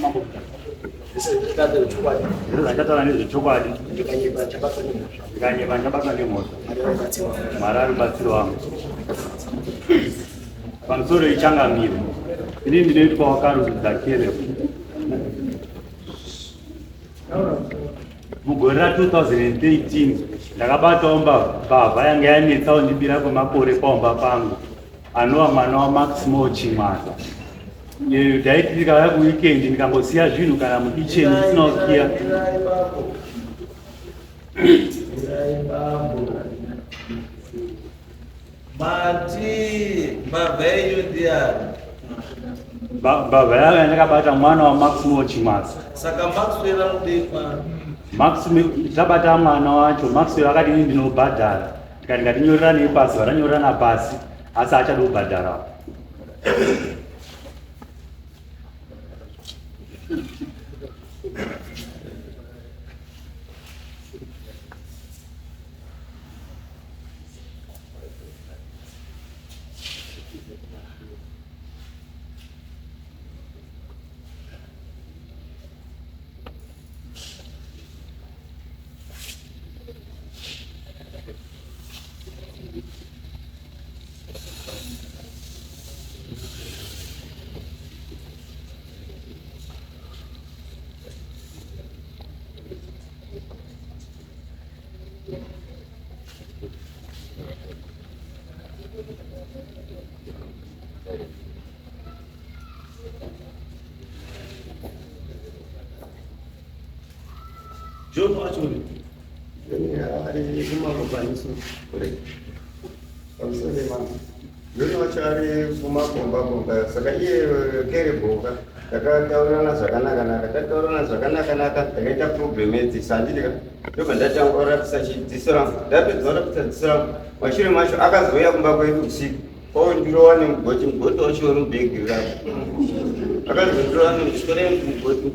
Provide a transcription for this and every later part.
Mambo Mutasa. Zvandataura ndezvechokwadi. Ndikanyepa ndichabatwa nemhosva. Mwari ari mubatsiri wangu. Pamusoro ichangamire. Ini ndinoitwa wakarudza Caleb. Mugore ra 2013 ndakabatawo mbavha yanga yanetsawo ndibira kwemakore paumba pangu anova mwana waMaximo Chimwaza. Ndaiti ndikauya kuweekend ndikangosiya zvinhu kana mukicheni ndisina kukiya. Mati mbavha yenyu ndiani? Mbavha yavo yandakabata mwana waMaximo Chimwaza. Saka Maxwell anodei pano? Maxwell tabata mwana wacho, Maxwell akati ini ndinobhadhara. Ndikati ngatinyoreranei pasi, vatanyorerana pasi asi haachadi kubhadhara. John wacho uri ari kumakomba isu pamusoro mama John wacho ari kumakomba komba saka iye kereboka takataurirana zvakanaka-naka tataurirana zvakanaka-naka takaita problem yedziso handiti ka ndobva ndatanga kurapisa chidziso rangu ndapedza kurapisa dziso rangu mashure macho akazouya kumba kwedu usiku kwaundirowa nemugoti mugoti wacho uri mubhegi rako akazondirowa nemugoti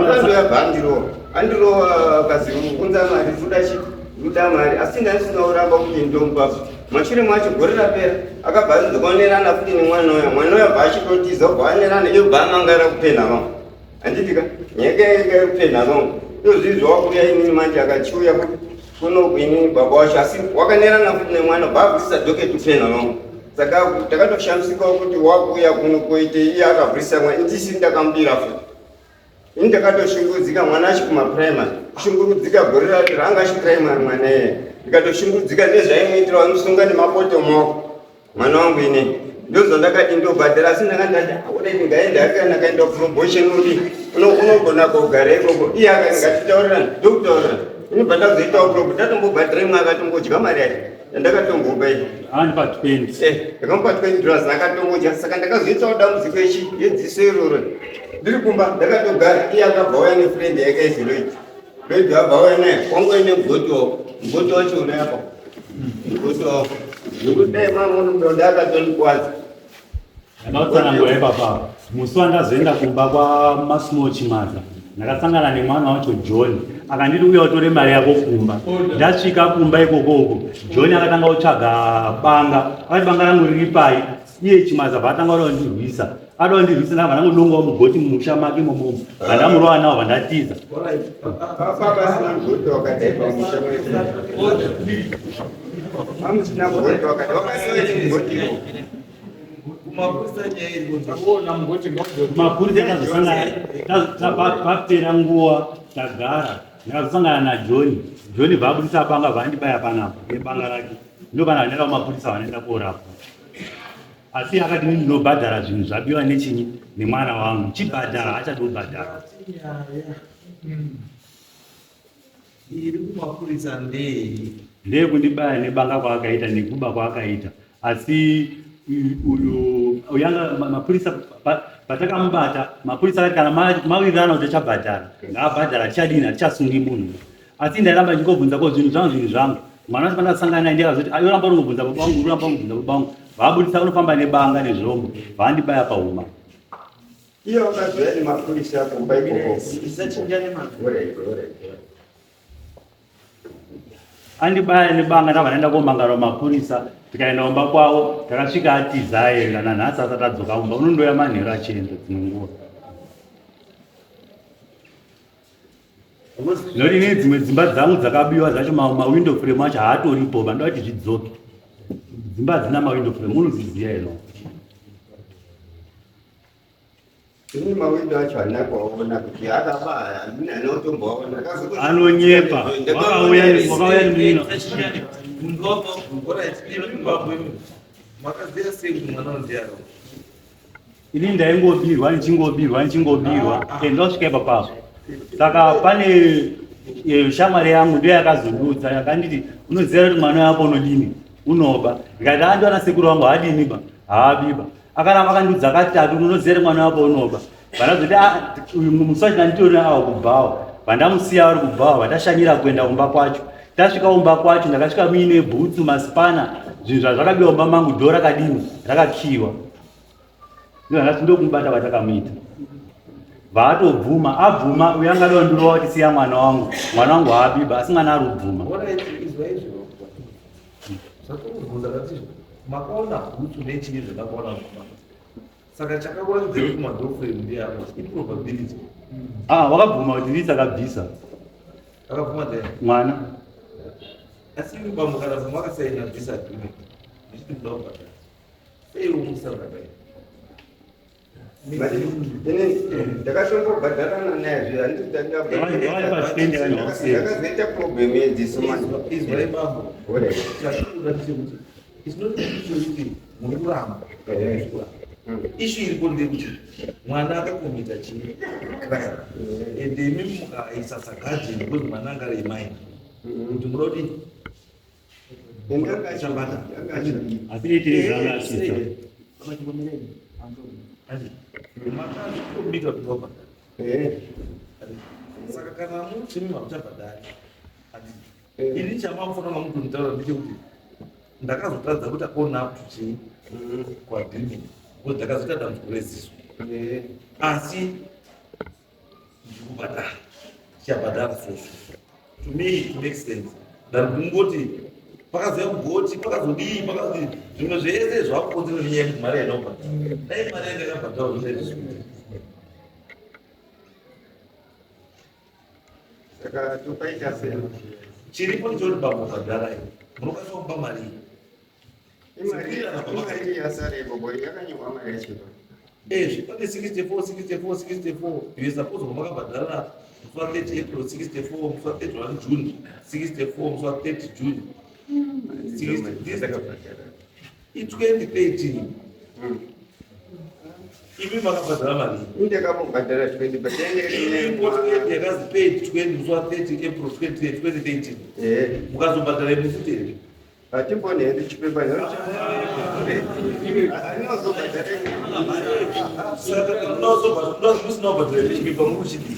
akazouya bva andirowa andirowa akazi unza mari toda chi toda mari asi ndandisina kuramba kuti ndomupa mashure macho gore rapera akabva anzikaonerana futi nemwana uya mwana uya bva achitotiza ubva anerana iyo bva amangara kupena vangu handiti ka nyaya yanga iri kupena vangu iyozvizvi wakuuya inini manje akachiuya kunoku inini baba wacho asi wakanerana futi nemwana bva abvisa dhoketi kupena vangu saka takatoshamisikawo kuti wakuuya kuno koite iye akabvisa mwana indisi ndakamubira futi ini ndakatoshungurudzika mwana achi kumaprimary kushungurudzika gore racho raanga achi primary mwana iye ndikatoshungurudzika nezvaimuitira vamusunga nemapoto maoko mwana wangu ine ndozvandakati ndobhadhara asi ndanga ndati akudai ndingaenda akana kaenda kupromotion udi unogona kugara ikoko iye akati ngatitaurirana ndokutaurirana ini bva ndazoitawo probo ndatombobhadhara imwe akatombodya mari yacho yandakatombopa iyi Andipa 20. Eh, ndakamupa 20 dollars akatombodya saka ndakazoitawo dambudziko ichi yedziso iroro ndiri kumba ndakatogara iye akabva auya nefriend yake aizi Lloyd Lloyd abva auya naye wanga uine mugoti wako mugoti wacho une apa mugoti wako nekuti dai mamunoda akatondikwadza Ndakatsanangura ipapa musi wandazoenda kumba kwaMasmo Chimaza ndakasangana nemwana wacho John akanditi uya utore mari yako kumba ndasvika kumba ikoko uko John akatanga kutsvaga banga akati banga rangu riri pai iye Chimaza bva atanga kuda kundirwisa ada kundirwisa ndakabva ndangodongawo mugoti mumusha make imomomo bva ndamurova nawo bva ndatiza papa pasina mugoti wakadai pamusha mwedu pamusina mugoti wakadai wakasiya mugoti iwo kumapurisa nyaya iri kunzi mapurisa tazosangana papera nguva tagara ndakazosangana naJohn John bva abudisa banga bva andibaya panapa nebanga rake ndo kana vanoenda kumapurisa vanoenda korapwa asi akati ini ndinobhadhara zvinhu zvabiwa nechinyi nemwana wangu chibhadhara haachadi kubhadhara nyaya iri kumapurisa ndei ndeyekundibaya nebanga kwaakaita nekuba kwaakaita asi uyu uyanga mapurisa patakamubata mapurisa akati kana mawirirana kuti achabhadhara ngaabhadhara tichadini hatichasungi munhu asi ndairamba ndichingobvunza ko zvinhu zvangu zvinhu zvangu mwana wacho pandasangana naye ndikazoti "Ah, yoramba unongobvunza baba vangu uramba unongobvunza baba vangu vaabudisa unofamba nebanga nezvombo vaandibaya pahuma iye wakazouya nemapurisa kumba ikoko isachinjane mazwi Alright, alright, alright. Andibaya nebanga ndabva ndaenda komangara mapurisa tikaenda kumba kwavo takasvika atiza aenda nanhasi asati adzoka kumba unondoya manheru achienda dzimwe nguva. Noti ini dzimwe dzimba dzangu dzakabiwa dzacho mawindow frame acho haatoripo vandoda kuti zvidzoke. Dzimba hadzina mawindow frame unoziziya ino. Ini mawindo acho handina kuaona kuti akaba handina anotomboaona. Anonyepa. Wakauya wakauya nemino. Makaziva sei kuti mwana ndiyaro? Ini ndaingobirwa ndichingobirwa ndichingobirwa and ndosvika ipapapo. Saka pane shamwari yangu ndiyo yakazondiudza yakanditi unoziva kuti mwana wako unodini unoba. Ndikati andiwana sekuru vangu haadini ba haabiba. Akaramba akandiudza katatu unoziva kuti mwana wako unoba. Vandazoti ah, uyu musi wacho ndanditori awo kubhawa. Vandamusiya vari kubhawa vandashanyira kuenda kumba kwacho. Tasvika kumba kwacho ndakasvika muine bhutsu masipana zvinhu zvazvakabiwa mumba mangu dhoo rakadini rakakiwa. Ndozvandati ndokumubata kwatakamuita. Vaatobvuma abvuma uyo angada kundirova kuti siya mwana wangu mwana wangu haabiba asi mwana ari kubvuma. Zvatirikubvunza ndati makaona bhutsu nechii zvandakaona mumba. Saka chakakuratidza kuti madoframe ndeyako iprobability. Ah, wakabvuma kuti ndii takabvisa. Akabvuma ndee? Mwana. Asi imi bambo kana makasaina this agreement muchiti muda kubhadhara. Sei musabhadhara? Ndakatombobhadharana naye zve handindakazoita problem yedziso manjeizwai bambo chatikuda ndechekuti it's not kuti muri kuramba ishu iripo ndeyekuti mwana akakomita chii crime and imi mukaisa saguardian because mwana anga ari minor kuti muda kudii Asi itiri zvanga asvitsa. Makakomita kuti wabhadhara. Saka kana muchimi mamuchabhadhari ini chamakufanira mamutonitaura ndechekuti ndakazotadza kuti own up to chii kuagreement because ndakazoita dambudziko reziso asi ndikubhadhara ndichabhadhara soso to me it makes sense than kungoti pakazouya mugoti pakazodii pakazodii zvimwe zvese zvakukonzera nenyaya yekuti mari haina kubhadhara dai mari yanga yakabhadharwa zvingaizvizvikuita. Saka topaita sei? Chiripo ndechekuti bambo bhadharai munokwanisa kumupa mari iyi. Imari yasara ipopo yakanyorwa mari yacho. Ezvi pane 64 64 64 you suppose kuva makabhadhara musi wa 30 April 64 musi wa 31 June 64 musi wa 30 June 60 i 2013 imi makabhadhara mari iyi. Ndakambobhadhara 20 but Imi yakazi paid 20 musi wa 30 April 2013 mukazobhadhara imwe futi here? Hatimboni hedu chipepa ndinozobhadhara. Saka musina kubhadhara chipepa muri kuchidii?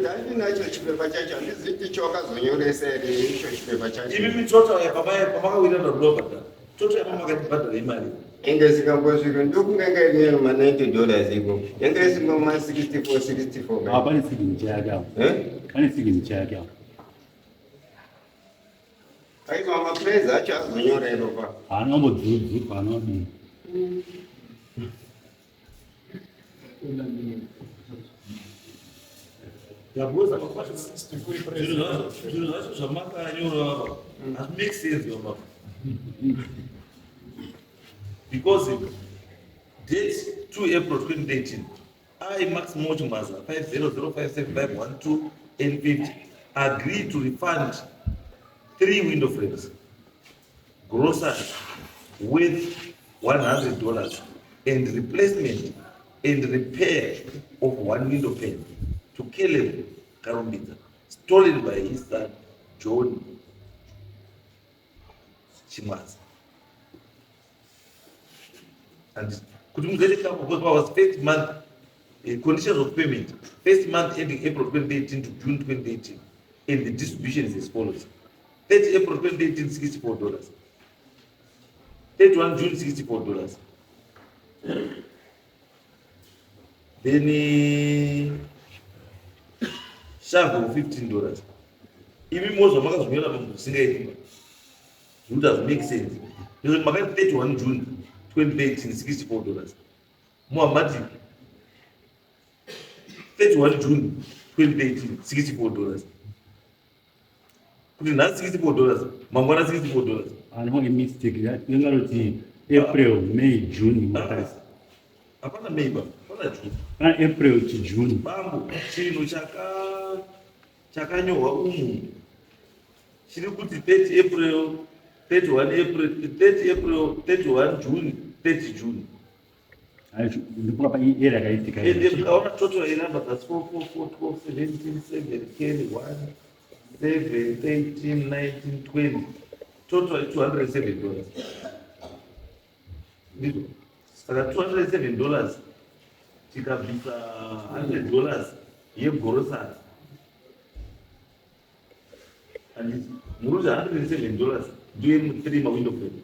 Handinacho chipepa chacho handizivi kuti chawakazonyoresa here icho chipepa chacho. Imi mitotal pamakawirana kuda kubhadhara total yapamakatibhadhara imari Inge isingambosviki ndokunge inga ine ma 90 dollars iko yanga isinga ma 64 64. Ah, pane signature yake apo. Eh? Pane signature yake apo. Aiwa maprezi acho azonyora ipapa. Haana kumbodzurudzurwa haana kudini. Zvinhu zvacho zvamakanyora apa hazvi make sense baba because date 2 April 2013 I Max Mochmaza 50057512 N50 agree to refund 3 window frames grocery worth $100 and replacement and repair of 1 window pane to Caleb Karumbidza stolen by his son John Chimwaza. And kuti muzoite kapo because was first month conditions of payment first month ending April 2018 to June 2018 and the distribution is as follows: 30 April 2018 $64, 31 June $64, then shovel $15. Imi mozva makazonyora mambo zvisingaiti, zvekuti hazvimake sense. Ndizvo makati 31 June 2013, $64. Muhamati 31 June 2013, $64, kuti nhasi $64, mangwana $64. Anofange mistake, ingaroti April, May, June matarisa. Hapana May ba, hapana June. Pana April to June. Bambo, chinhu chakanyorwa umu chiri kuti 30 April, 31 April, 30 April, 31 June, 30 June. Ndipoka pa area yakaitika. Ende mukaona total inumber, that's 4 4 4 12 17 7 10 1 7 13 19 20, total $207. Ndizvo. Saka $207, tikabvisa $100 yegorosari, handiti muri kuti $107 ndiyo yemu3 mawindow frame?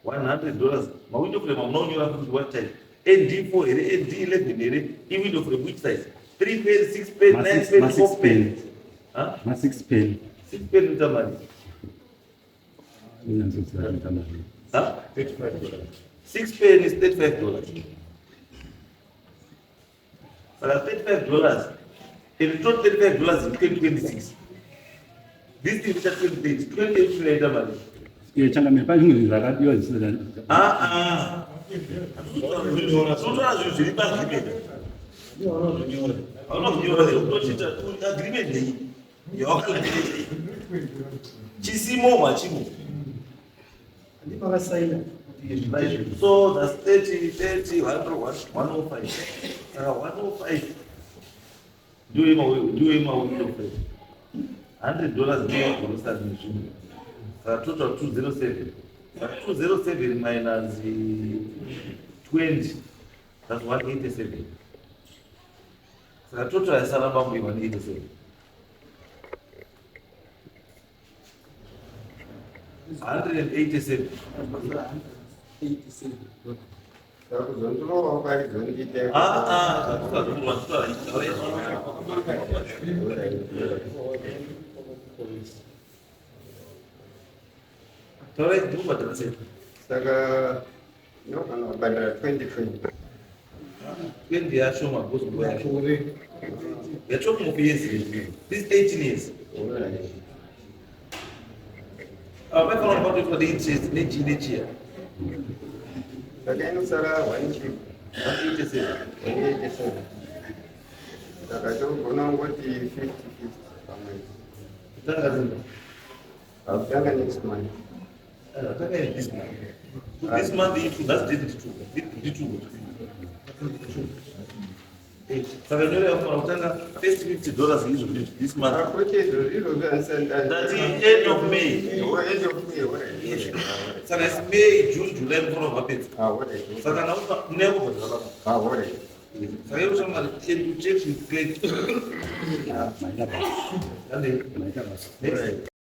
$100 mawindow frame amunonyora kuti what type, ND4 here, ND11 here? Iwindow frame which size? 3 pen, 6 pen, 9 pen, Ma 4 6 pen? pen. Huh? Ma 6 pen. 6 pen inoita mari? Inanzodzira mari. Huh? 6 pen is $35. Saka $35, and tot $35 in 2026, this thing icha 2030, 2018 inoita mari? Iye changamire, pane zvimwe zvinhu zvakadiwa zvisina. Ah, ah. Tinotora zvinhu zviri paagreement. Hauna kunyora, unochiita agreement nei yawakaita? Chisimo machimo. Ndipakasaina. So that's 30, 30, 100, 105. Saka 105 ndiyo yemawindow frame, $100 ndiyo yegorosari nezvimwe. Saka total 207. Saka 207 minus 20, that's 187. Saka total yasara, bambo, 187. 187. Saka kuzondirowa kwaizondiita. Ah, ah, zvatisazorwa. Taurai, ndikubhadhara sei? Saka ndinogona kubhadhara 2020. 20 yashoma because nguva yacho, we are talking of years, this 18 years. Alright. Vaifanira kubatoitwa neinterest nechi nechiya. Saka inosara one chip? 187. 187. Saka togona kungoti 50 50 pamwedzi. Kutanga rini? Pakutanga next month. Tanga this month. This month itu, that's date two, ndi2. Saka nyore yafanira kutanga first $50 izvo this month. Kwete izvozvo. Ndati end of May. End of May, alright. Saka isi May, June, July, mufanira kuvapedza. Ah, alright. Saka naupa mune kubhadhara baba. Ah, alright. Saka iwo shamwari, check with credit. Maita basa. Handei. Maita basa. Next.